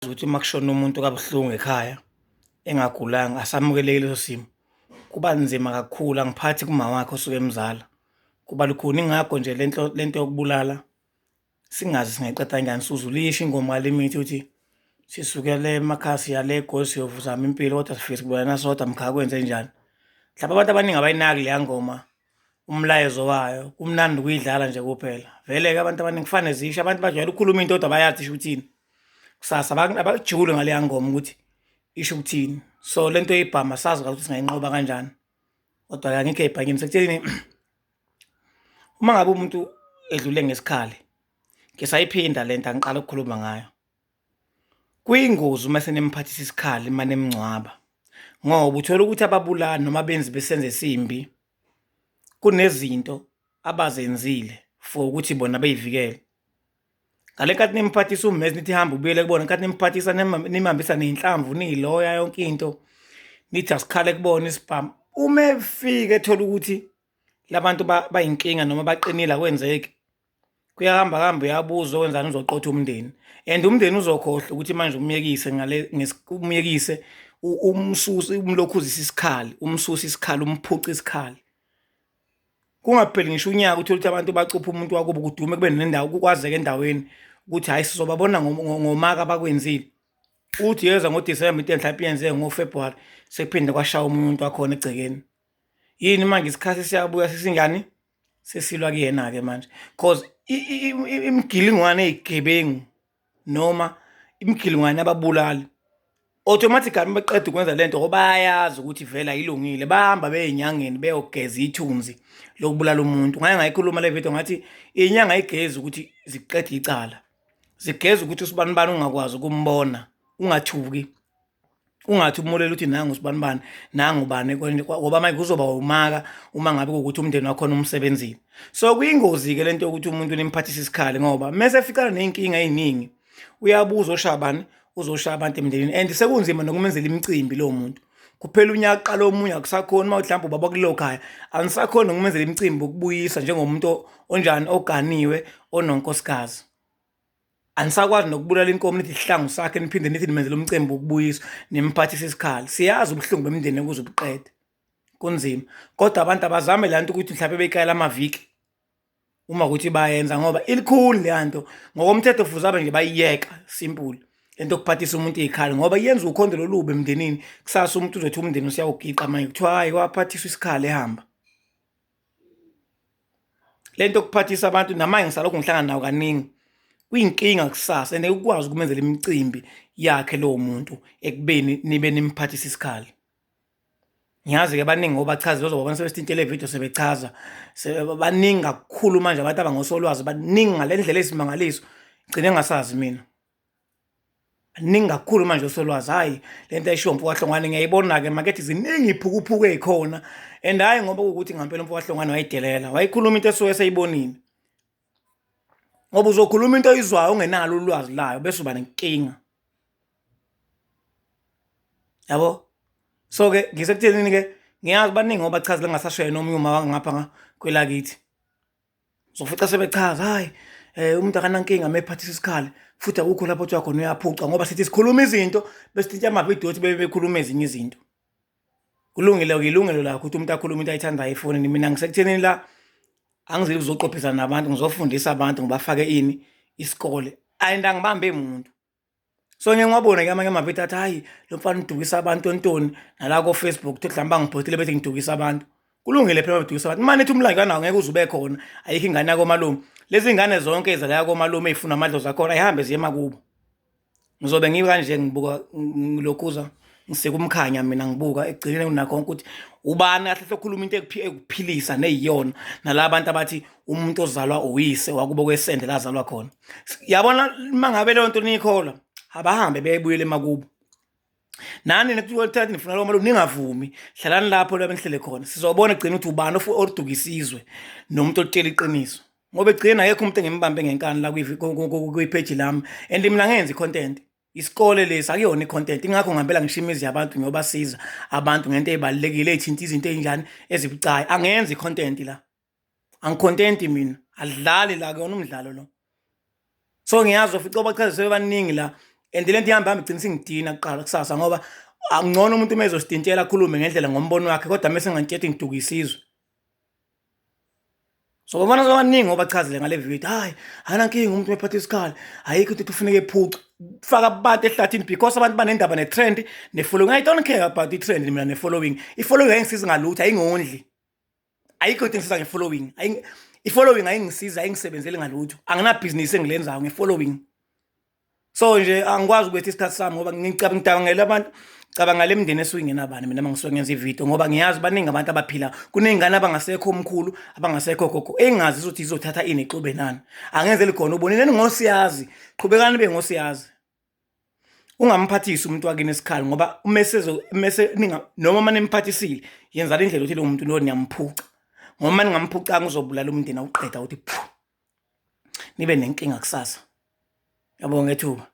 Ukuthi uma kushona umuntu kabuhlungu ekhaya engagulanga asamukeleki leso simo, kuba nzima kakhulu angiphathi kumawakhe osuke emzala, kuba lukhuni. Ingakho nje lento lento yokubulala singazi singayiqeda kanjani, suzwa ingoma kaLimit uthi, sisuke le emakhaya siya le eGoli siyozama impilo kodwa sifike sibulalana sodwa mkhaya kwenzenjani. Mhlawumbe abantu abaningi abayinaki leya ngoma umlayezo wayo, kumnandi ukuyidlala nje kuphela. Vele-ke abantu abaningi kufane zisho, abantu bajwayele ukukhuluma into kodwa abayazi isho ukuthini. Kusasa abajuli ngaleya ngoma ukuthi isho ukuthini. So lento yebhamu asazi kahle ukuthi singayinqoba kanjani. Kodwa-ke angikho ey'bhakini sekutheni uma ngabe umuntu edlule ngesikhali, ngisayiphinda lento angiqala ukukhuluma ngayo. Kuyingozi uma senimphathisa isikhali uma nimngcwaba ngoba uthola ukuthi ababulali noma abenzi besenzo esimbi kunezinto abazenzile for ukuthi bona beyivikele. Ngale nkathi nimphathisa ummese nithi hamba ubuyele kubona, nkathi nimphathisa nimhambisa ney'nhlamvu niyiloya yonke into, nithi asikhale kubona isibhamu. Uma efika ethola ukuthi labantu bayinkinga noma baqinile akwenzeki, kuyahamba kuhambe uyabuza wenzani uzoqotha umndeni and umndeni uzokhohlwa ukuthi manje umyekise ngale umyekise umsuse umlokhuzise isikhali umsuse isikhali umphuce isikhali kungapheli ngisho unyaka uthole ukuthi abantu bacupha umuntu wakubo kudume kube nendawo kukwazeke endaweni ukuthi hhayi sizobabona ngomaka abakwenzile uthi yeza ngoDisemba into enhle yenzeke ngoFebruary sekuphinde kwashaya omunye umuntu wakhona egcekeni yini manje isikhathi siyabuya sesingani sesilwa kuyena-ke manje cause imigilingwane eyigebengu noma imigilingwane ababulali automatically baqeda ukwenza lento ngoba bayayazi ukuthi vele ayilungile bahamba beyinyangeni beyogeza ithunzi lokubulala umuntu ngake ngayikhuluma le video ngathi inyanga ayigezi ukuthi ziqede icala zigeza ukuthi usibanibani ungakwazi ukumbona ungathuki ungathi umulela uthi nangu sibanibani nangu bani ngoba manje kuzoba umaka uma ngabe kuwukuthi umndeni wakhona umsebenzile so kuyingozi-ke lento yokuthi umuntu nimphathise isikhali ngoba mese eficana ney'nkinga ey'ningi uyabuza oshaya bani uzoshaya abantu emndenini and sekunzima nokumenzela imicimbi lowo muntu kuphela unyaka kuqala omunye akusakhoni uma mhlawumbe ubaba kulelo khaya anisakhoni nokumenzela imicimbi ukubuyisa njengomuntu onjani oganiwe ononkosikazi anisakwazi nokubulala inkomo nithi isihlangu sakhe niphinde nithi nimenzela umcimbi wokubuyiswa nimphathise isikhali siyazi ubuhlungu bemndeni ukuze ubuqede kunzima kodwa abantu abazame laa nto ukuthi mhlawumbe beyikayela amaviki uma ukuthi bayenza ngoba ilikhulu leya nto ngokomthetho fuze abe nje bayiyeka simple lento yokuphathisa umuntu iy'khali ngoba yenza ukhonde lolubi emndenini kusasa umuntu uzothi umndeni usiyawugiqa manje kuthiwa hhayi waphathiswa isikhali ehamba lento yokuphathisa abantu namanje ngisalokhu ngihlangana nawo kaningi kuyinkinga kusasa and ukwazi ukumenzela imicimbi yakhe lowo muntu ekubeni nibe nimphathisa isikhali ngiyazi-ke baningi ngobachazi bazobabona sebesithinte le video sebechaza baningi kakhulu manje abantu abangosolwazi baningi ngale ndlela eyisimangaliso gcine ngasazi mina Ningi kakhulu manje osolwazi hhayi le nto ayishiwo mfo kaHlongwane ngiyayibona-ke makethi ziningi iphukuphuku ey'khona and hhayi ngoba kuwukuthi ngampela umfo kaHlongwane wayedelela wayekhuluma into esuke eseyibonile ngoba uzokhuluma into oyizwayo ungenalo ulwazi layo bese uba nenkinga yabo so-ke ngisekuthenini-ke ngiyazi baningi ngoba chazile ngingasasho yena omunye uma wangapha kwelakithi Uzofica sebechaza hayi umuntu akanankinga mephathisa isikhali futhi akukho lapho kuthiwa khona uyaphuca ngoba sithi sikhuluma izinto bese amavidiyo ukuthi bebe bekhuluma ezinye izinto. Kulungile-ke ilungelo lakho ukuthi umuntu akhulume into ayithandayo efonini mina ngisekuthenini la angizile ukuzoqophisana nabantu ngizofundisa abantu ngibafake ini isikole and angibambe muntu. So ngeke ngiwabone ke amanye amavidiyo athi hayi lo mfana udukisa abantu ontoni nala ko-Facebook kuthi mhlawumbe bangibhotile bethi ngidukisa abantu. Kulungile phela bedukisa abantu. Uma nithi umlando kanawo ngeke uze ube khona ayikho ingane yakomalume. Lezi ngane zonke ezalaya komalume ey'funa amadlozi akhona ayihambe ziye emakubo. Ngizobe ngikanje ngibuka ngilokhuza ngisika umkhanya mina ngibuka ekugcineni kunakho konke ukuthi ubani kahle okhuluma into ekuphilisa neyiyona nalaba bantu abathi umuntu ozalwa uyise wakubo kwesende lazalwa khona yabona uma ngabe leyo nto niyikholwa abahambe beyebuyele emakubo nani nithatha nifuna lo malume ningavumi hlalani lapho la benihlele khona sizobona egcina ukuthi ubani odukisa izwe nomuntu otshela iqiniso ngoba egcina akekho umuntu engimbambe ngenkani la kwipheji lami and mina ngenza i-content isikole lesi akuyona i-content ingakho ngihambela ngisho imizi yabantu ngiyobasiza abantu ngento ey'balulekile ey'thinta izinto ey'njani ezibucayi angenzi i-content la angikhontenti mina adlali la kuyona umdlalo lo so ngiyazi ofica bachaze sebebaningi la And lento ihamba hamba igcina singidina kuqala kusasa ngoba angcono umuntu uma ezositintshela akhulume ngendlela ngombono wakhe kodwa mese ngantshela ngiduka isizwe. So babona abaningi obachazile ngale video, hayi anankinga umuntu mephatha isikhali, ayikho into kufuneka ephuce. Faka abantu ehlathini because abantu banendaba ne-trend ne-following. I don't care about i-trend mina ne-following. I-following ayingisizi ngalutho, ayingondli. Ayikho into engisiza nge-following. I-following ayingisizi, ayingisebenzeli ngalutho. Anginabhizinisi engilenzayo nge-following. So nje angikwazi ukwethi isikhathi sami ngoba ngicabangela abantu, cabanga le mndeni esuke ingenabani mina mangisuke ngenza ividiyo ngoba ngiyazi baningi abantu abaphila kuney'ngane abangasekho omkhulu abangasekho gogo engazi ukuthi izothatha ini ixube nani. Angenzeli khona ubonile ningosiyazi, qhubekani nibe ngosiyazi. Ungamphathisi umuntu wakini isikhali ngoba umese mese ninga noma uma nimphathisile yenzani indlela ukuthi lo muntu lo niyamphuca ngoba uma ningamphucanga uzobulala umndeni awuqeda uthi phu nibe nenkinga kusasa. Ngiyabonga ithuba.